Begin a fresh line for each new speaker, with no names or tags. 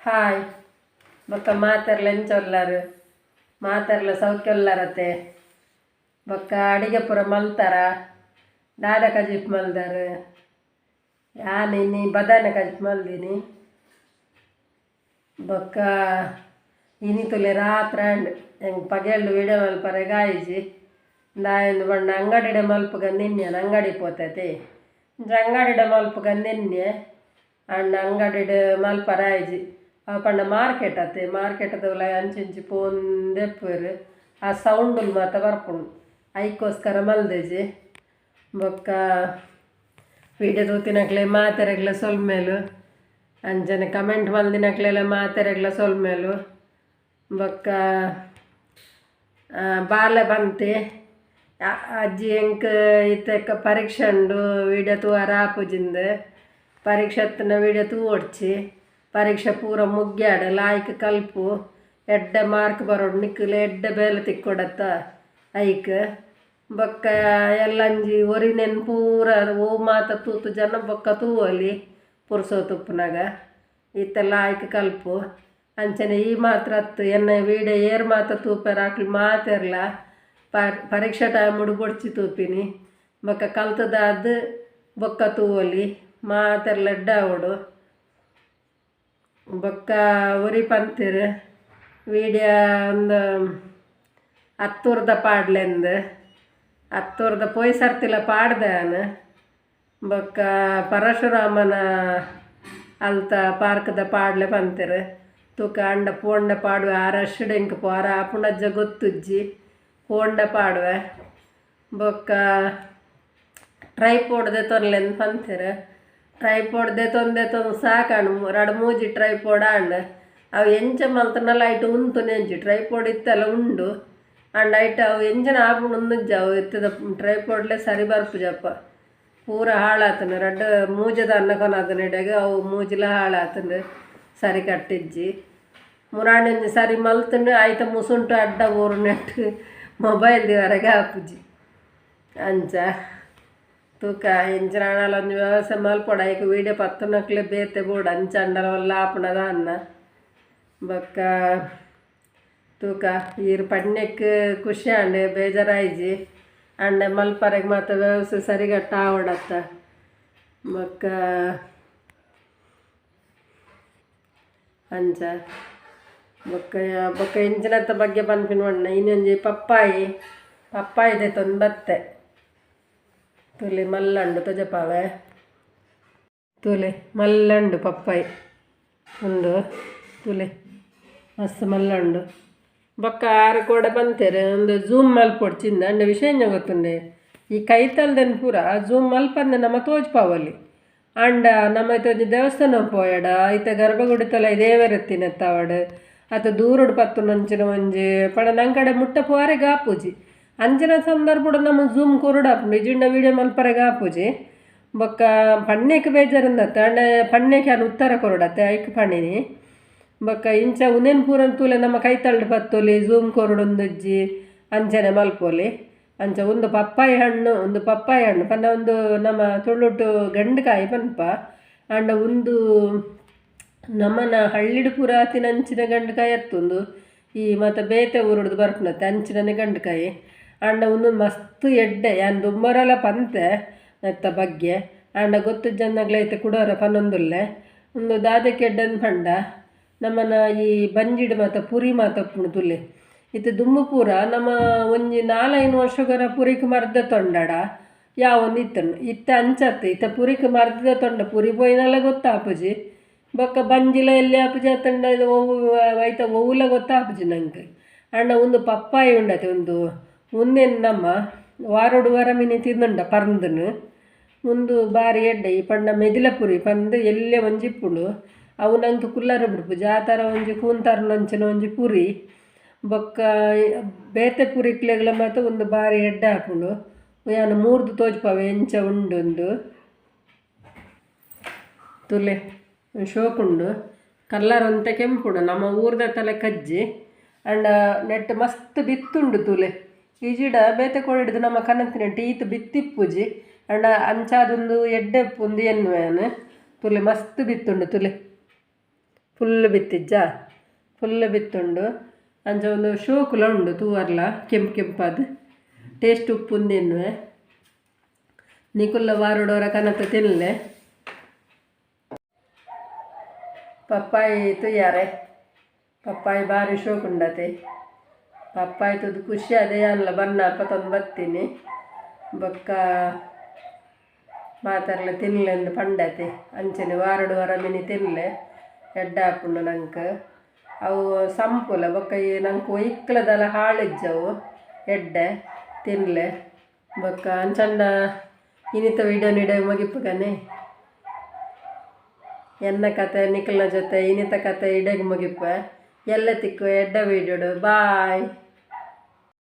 Hi ಬೊಕ್ಕ ಮಾತೆರ್ಲ ಎಂಚ ಉಲ್ಲರ್ ಮಾತೆರ್ಲ ಸೌಖ್ಯ ಉಲ್ಲರತೆ ಬೊಕ್ಕ ಅಡಿಗೆ ಪೂರ ಮಲ್ತಾರ ದಾದ ಕಜಿಪ್ ಮಲ್ದಾರ್ ಯಾನ್ ಇನಿ ಬದಾನೆ ಕಜಿಪ್ ಮಲ್ದಿನಿ ಬೊಕ್ಕ ಇನಿ ತುಲೆ ರಾತ್ರೆ ಆಂಡ್ ಎಂಕ್ ಪಗೆಲ್ಡ್ ವೀಡಿಯೋ ಮಲ್ಪರೆಗ್ ಆಯಿಜಿ ದಾಯೆಂದ್ ಪಂಡ ಅಂಗಡಿಡೆ ಮಲ್ಪುಗ ನಿನ್ನೆ ಅಂಗಡಿ ಪೋತೈತೆ ಇಂಚ ಅಂಗಡಿಡೆ ಮಲ್ಪುಗ ನಿನ್ನೆ ಆಂಡ ಅಂಗಡಿಡ್ ಮಲ್ಪರೆ ಆಯಿಜಿ ಅವು ಪಂಡ ಮಾರ್ಕೆಟ್ ಅತ್ತೆ ಮಾರ್ಕೆಟ್ದ ಉಲಾಯಿ ಅಂಚಿ ಇಂಚಿ ಪೋಂದೆಪ್ಪುವೆರ್ ಆ ಸೌಂಡುಲು ಮಾತ ಬರ್ಪುಂಡು ಐಕೋಸ್ಕರ ಮಲ್ದೆಜಿ. ಬೊಕ್ಕ ವೀಡಿಯೋ ತೂತಿನಕ್ಲೆ ಮಾತೆರೆಗ್ಲ ಸೊಲ್ಮೆಲು ಅಂಚನೆ ಕಮೆಂಟ್ ಮಲ್ದಿನಕ್ಲೆಲ ಮಾತೆರೆಗ್ಲ ಸೊಲ್ಮೆಲು. ಬೊಕ್ಕ ಬಾಲೆ ಬಂತೆ ಅಜ್ಜಿ ಎಂಕ್ ಇತ್ತೆ ಪರೀಕ್ಷೆ ಉಂಡು ವೀಡಿಯೋ ತೂವರ ಆಪುಜಿಂದ್ ಪರೀಕ್ಷೆ ಅತ್ತನ ವೀಡಿಯೋ ತೂವೊಡ್ಚಿ ಪರೀಕ್ಷೆ ಪೂರ ಮುಗ್ಯಾಡ್ ಲಾಯ್ಕ್ ಕಲ್ಪು ಎಡ್ಡೆ ಮಾರ್ಕ್ ಬರೋಡು ನಿಕ್ಕುಲು ಎಡ್ಡೆ ಬೇಲೆ ತಿಕ್ಕೊಡತ್ತ ಐಕ್. ಬೊಕ್ಕ ಎಲ್ಲಂಜಿ ಒರಿನೆನ್ ಪೂರ ಓ ಮಾತ ತೂತು ಜನ ಬೊಕ್ಕ ತೂವೊಲಿ ಪುರ್ಸೊತ್ತು ಉಪ್ಪುನಗ ಇತ್ತೆ ಲಾಯ್ಕ್ ಕಲ್ಪು ಅಂಚನೆ ಈ ಮಾತ್ರ ಅತ್ತು ಎನ್ನ ವೀಡಿಯೋ ಏರ್ ಮಾತ ತೂಪೆರ್ ಅಕ್ಲು ಮಾತೆರ್ಲ ಪರೀಕ್ಷೆ ಟೈಮುಡು ಬೊಡ್ಚಿ ತೂಪಿನಿ ಬೊಕ್ಕ ಕಲ್ತದಾದ್ ಬೊಕ್ಕ ತೂವೊಲಿ ಮಾತೆರ್ಲ ಎಡ್ಡೆ ಆವೊಡು. ಬೊಕ್ಕ ಒರಿ ಪಂತೆರ್ ವೀಡಿಯೋ ಒಂದು ಅತ್ತೂರ್ದ ಪಾಡ್ಲೆಂದ್ ಅತ್ತೂರ್ದ ಪೋಯಿ ಸರ್ತಿಲ ಪಾಡ್ದೆ ಯಾನ್. ಬೊಕ್ಕ ಪರಶುರಾಮನ ಅಲ್ತ ಪಾರ್ಕ್ದ ಪಾಡ್ಲೆ ಪಂತೆರ್ ತೂಕ ಅಂಡ ಪೋಂಡ ಪಾಡುವೆ ಆ ರಶ್ಡ್ ಎಂಕ್ ಪೋರ ಆಪುಂಡಜ್ಜ ಗೊತ್ತುಜ್ಜಿ ಪೋಂಡ ಪಾಡುವೆ. ಬೊಕ್ಕ ಟ್ರೈಪೋಡ್ ದೆತೊನ್ಲೆಂದ್ ಪಂತೆರ್ ಟ್ರೈಪೋಡ್ ದೆತೊಂದು ದೆತೊಂದು ಸಾಕಾಂಡ್ ರಡ್ಡ್ ಮೂಜಿ ಟ್ರೈಪೋಡ್ ಆಂಡ್ ಅವು ಎಂಚ ಮಲ್ತುಂಡಲ ಐಟ್ ಉಂತುನೆಂಜಿ ಟ್ರೈಪೋಡ್ ಇತ್ತೆಲ ಉಂಡು ಆಂಡ ಐಟ್ ಅವು ಎಂಚಿನ ಆಪುಂಡು ಅಂದುಜ್ಜಿ ಅವು ಇತ್ತದ ಟ್ರೈಪೋಡ್ಲೆ ಸರಿ ಬರ್ಪುಜಪ್ಪ ಪೂರ ಹಾಳಾತುಂಡು ರಡ್ಡ್ ಮೂಜೆದ ಅನ್ನ ಕೊನದಿನಿಡೆಗ್ ಅವು ಮೂಜಿಲ ಹಾಳಾತುಂಡು ಸರಿ ಕಟ್ಟಿಜ್ಜಿ ಮುರಾಣಿ ಒಂಜಿ ಸರಿ ಮಲ್ತುಂಡು ಐತ ಮುಸುಂಟು ಅಡ್ಡ ಊರು ನೆಟ್ ಮೊಬೈಲ್ ದಿವರೆಗೆ ಆಪುಜಿ ಅಂಚ ತೂಕ ಎಂಚಿನ ಆಂಡಲ ಒಂಜಿ ವ್ಯವಸ್ಥೆ ಮಲ್ಪೊಡು ಐಕ್ ವೀಡಿಯೋ ಪತ್ತುನಕ್ಲೆ ಬೇತೆ ಬೋಡು ಅಂಚ ಆಂಡಲ ಒಲ್ಲ ಆಪುಂಡ ದಾನ್ನ. ಬೊಕ್ಕ ತೂಕ ಈರ್ ಪಣ್ಣೆಕ್ ಖುಷಿ ಆಂಡ್ ಬೇಜಾರಾಯಿಜಿ ಆಂಡ ಮಲ್ಪರೆಗ್ ಮಾತ ವ್ಯವಸ್ಥೆ ಸರಿಗಟ್ಟ ಆವೊಡತ್ತ. ಬೊಕ್ಕ ಅಂಚ ಬೊಕ್ಕ ಬೊಕ್ಕ ಎಂಚಿನತ್ತ ಬಗ್ಗೆ ಪನ್ಪಿನ ಪಂಡ ಇನ್ನೊಂಜಿ ಪಪ್ಪಾಯಿ ಪಪ್ಪಾಯಿ ದೆತೊಂದು ಬತ್ತೆ ತೂಲೆ ಮಲ್ಲಂಡು ತೊಜಪಾವೆ ತೂಲೆ ಮಲ್ಲಂಡು ಪಪ್ಪಾಯಿ ಉಂದು ತೂಲೆ ಮಸ್ತ್ ಮಲ್ಲಂಡು. ಬೊಕ್ಕ ಆರು ಕೋಡೆ ಪಂತೆರ್ ಉಂದು ಝೂಮ್ ಮಲ್ಪೊಡ್ಚಿಂದ ಅಂಡ ವಿಷಯ ಎಂಚ ಗೊತ್ತುಂಡೆ ಈ ಕೈತಲ್ದನ್ ಪೂರ ಝೂಮ್ ಮಲ್ಪಂದೆ ನಮ ತೋಜ್ಪಾವೊಲಿ ಆಂಡ ನಮ ಇತ್ತೆ ಒಂಜಿ ದೇವಸ್ಥಾನ ಪೋಯಡ ಐತ ಗರ್ಭಗುಡಿತಲ ದೇವೆರ್ ಇತ್ತಿನತ್ತಾವಡ್ ಅತ್ತ ದೂರಡ್ ಪತ್ತುನಂಚಿನ ಒಂಜಿ ಪಂಡ ನಂಕಡೆ ಮುಟ್ಟ ಪೋವರೆಗ್ ಆಪುಜಿ ಅಂಚಿನ ಸಂದರ್ಭಡ್ ನಮ ಝೂಮ್ ಕೊರೊಡಾಪುಂಡು ಇಜ್ಜಿಂಡ ವೀಡಿಯೋ ಮಲ್ಪರೆಗ್ ಆಪುಜಿ. ಬೊಕ್ಕ ಪಣ್ಣೆಕ್ ಬೇಜಾರುಂದತ್ತ ಆಂಡ ಪಣ್ಣೆಕ್ ಯಾನ್ ಉತ್ತರ ಕೊರೊಡತ್ತೆ ಐಕ್ ಪಂಡಿನಿ. ಬೊಕ್ಕ ಇಂಚ ಉಂದೆನ್ ಪೂರ ತೂಲೆ ನಮ್ಮ ಕೈತಲ್ಡ್ ಪತ್ತೊಲಿ ಝೂಮ್ ಕೊರೊಡೊಂದುಜ್ಜಿ ಅಂಚನೆ ಮಲ್ಪೊಲಿ. ಅಂಚ ಉಂದು ಪಪ್ಪಾಯಿ ಹಣ್ಣು ಉಂದು ಪಪ್ಪಾಯಿ ಹಣ್ಣು ಪಂಡ ಉಂದು ನಮ್ಮ ತುಳುಟು ಗಂಡುಕಾಯಿ ಪನ್ಪ ಆಂಡ ಉಂದು ನಮನ ಹಳ್ಳಿಡ್ ಪೂರ ಆತಿನಂಚಿನ ಗಂಡುಕಾಯಿ ಅತ್ತುಂದು ಈ ಮಾತ ಬೇತೆ ಊರುಡ್ದು ಬರ್ಪುನತ್ತೆ ಅಂಚಿನನೆ ಗಂಡುಕಾಯಿ ಆಂಡ ಉಂದು ಮಸ್ತ್ ಎಡ್ಡೆ ಯಾನ್ ದುಂಬರಲ ಪಂತೆ ನೆತ್ತ ಬಗ್ಗೆ ಆಂಡ ಗೊತ್ತುಜ್ಜಂದಾಗ್ಲ ಇತ್ತೆ ಕುಡೋರ ಪನೊಂದುಲ್ಲೆ ಉಂದು ದಾದೆಕ್ ಎಡ್ಡೆಂದ್ ಪಂಡ ನಮನ ಈ ಬಂಜಿಡ್ ಮಾತ ಪುರಿ ಮಾತ ಉಪ್ಪುಂಡು ತೂಲೆ ಇತ್ತೆ ದುಂಬು ಪೂರ ನಮ ಒಂಜಿ ನಾಲೈನ್ ವರ್ಷಗೊರ ಪುರಿಕ್ ಮರ್ದ್ ದೆತೊಂಡಡ ಯಾವೊಂದು ಇತ್ತುಂಡು ಇತ್ತೆ ಅಂಚತ್ತ್ ಇತ್ತೆ ಪುರಿಕ್ ಮರ್ದ್ ದೆತೊಂಡ ಪುರಿ ಪೋಯಿನಲ ಗೊತ್ತಾಪುಜಿ ಬೊಕ್ಕ ಬಂಜಿಲ ಎಲ್ಲಿ ಆಪುಜಿ ಅತ್ತಂಡ ಒವು ಐತ ಒವುಲ ಗೊತ್ತಾಪುಜಿ ನಂಕ್. ಆಂಡ ಉಂದು ಪಪ್ಪಾಯಿ ಉಂಡತೆ ಉಂದು ಉಂದೆನ್ ನಮ್ಮ ವಾರೊಡು ವಾರ ಮಿನಿ ತಿಂದುಂಡ ಪರ್ಂದ್ನ್ ಉಂದು ಬಾರಿ ಎಡ್ಡೆ ಈ ಪಂಡ ಮೆದಿಲ ಪುರಿ ಪಂದ್ ಎಲ್ಯ ಒಂಜಿ ಇಪ್ಪುಂಡು ಅವು ನಂಕ್ ಕುಲ್ಲರೆ ಬುಡ್ಪುಜಿ ಆ ಥರ ಒಂಜಿ ಕೂಂತರುನಂಚಿನ ಒಂಜಿ ಪುರಿ ಬೊಕ್ಕ ಬೇತೆ ಪುರಿಕ್ಲೆಗ್ಲ ಮಾತ ಉಂದು ಬಾರಿ ಎಡ್ಡೆ ಆಪುಂಡು ಯಾನ್ ಮೂರ್ದು ತೋಜ್ಪಾವೆ ಎಂಚ ಉಂಡುಂದು ತೂಲೆ ಶೋಕುಂಡು ಕಲ್ಲರ್ ಒಂತೆ ಕೆಂಪುಂಡು ನಮ್ಮ ಊರ್ದ ತಲೆ ಕಜ್ಜಿ ಆಂಡ ನೆಟ್ಟ್ ಮಸ್ತ್ ಬಿತ್ತುಂಡು ತೂಲೆ ಇಜಿಡ ಬೇತೆ ಕೋಡಿಡ್ದು ನಮ್ಮ ಕನತಿನೆಟ್ ಈತ್ ಬಿತ್ತಿಪ್ಪುಜಿ ಆಂಡ ಅಂಚಾದ್ ಉಂದು ಎಡ್ಡೆ ಉಪ್ಪುಂದು ಎನ್ನುವೆ ಯಾನ್ ತೂಲೆ ಮಸ್ತ್ ಬಿತ್ತುಂಡು ತೂಲೆ. ಫುಲ್ಲ್ ಬಿತ್ತಿಜ್ಜ ಫುಲ್ಲ್ ಬಿತ್ತುಂಡು. ಅಂಚ ಒಂದು ಶೋಕುಲ ಉಂಡು ತೂವರ್ಲ ಕೆಂಪು ಕೆಂಪಾದ್. ಟೇಸ್ಟ್ ಉಪ್ಪುಂದೆನ್ನುವೆ ನಿಕುಲ್ಲ ವಾರಡೋರ ಕನತ ತಿನ್ಲೆ. ಪಪ್ಪಾಯಿ ತೂಯಾರೆ, ಪಪ್ಪಾಯಿ ಬಾರಿ ಶೋಕುಂಡತೆ. ಪಪ್ಪಾಯಿ ತೂದು ಖುಷಿ ಅದೇ ಅಲ್ಲ ಬಣ್ಣ ಪತೊಂದು ಬತ್ತೀನಿ. ಬೊಕ್ಕ ಮಾತೆರ್ಲ ತಿನ್ಲೆಂದು ಪಂಡತೆ. ಅಂಚನೆ ವಾರಡು ವಾರ ಮಿನಿ ತಿನ್ಲೆ, ಎಡ್ಡೆ ಆಪುಂಡು ನಂಕ್. ಅವು ಸಂಪುಲ ಬೊಕ್ಕ ಈ ನಂಕ್ ಒಯ್ಕ್ಲದಲ ಹಾಳಿಜ್ಜವು, ಎಡ್ಡೆ ತಿನ್ಲೆ. ಬೊಕ್ಕ ಅಂಚಂಡ ಇನಿತ ವಿಡಿಯೋ ನಿಡೆ ಮುಗಿಪುಗನೆ. ಎನ್ನ ಕತೆ ನಿಕಲ್ನ ಜೊತೆ ಇನಿತ ಕತೆ ಇಡೆಗ್ ಮುಗಿಪೆ. ಎಲ್ಲ ತಿಕ್ಕು ಎಡ್ಡೆ ವೀಡಿಯೋಡು. ಬಾಯ್.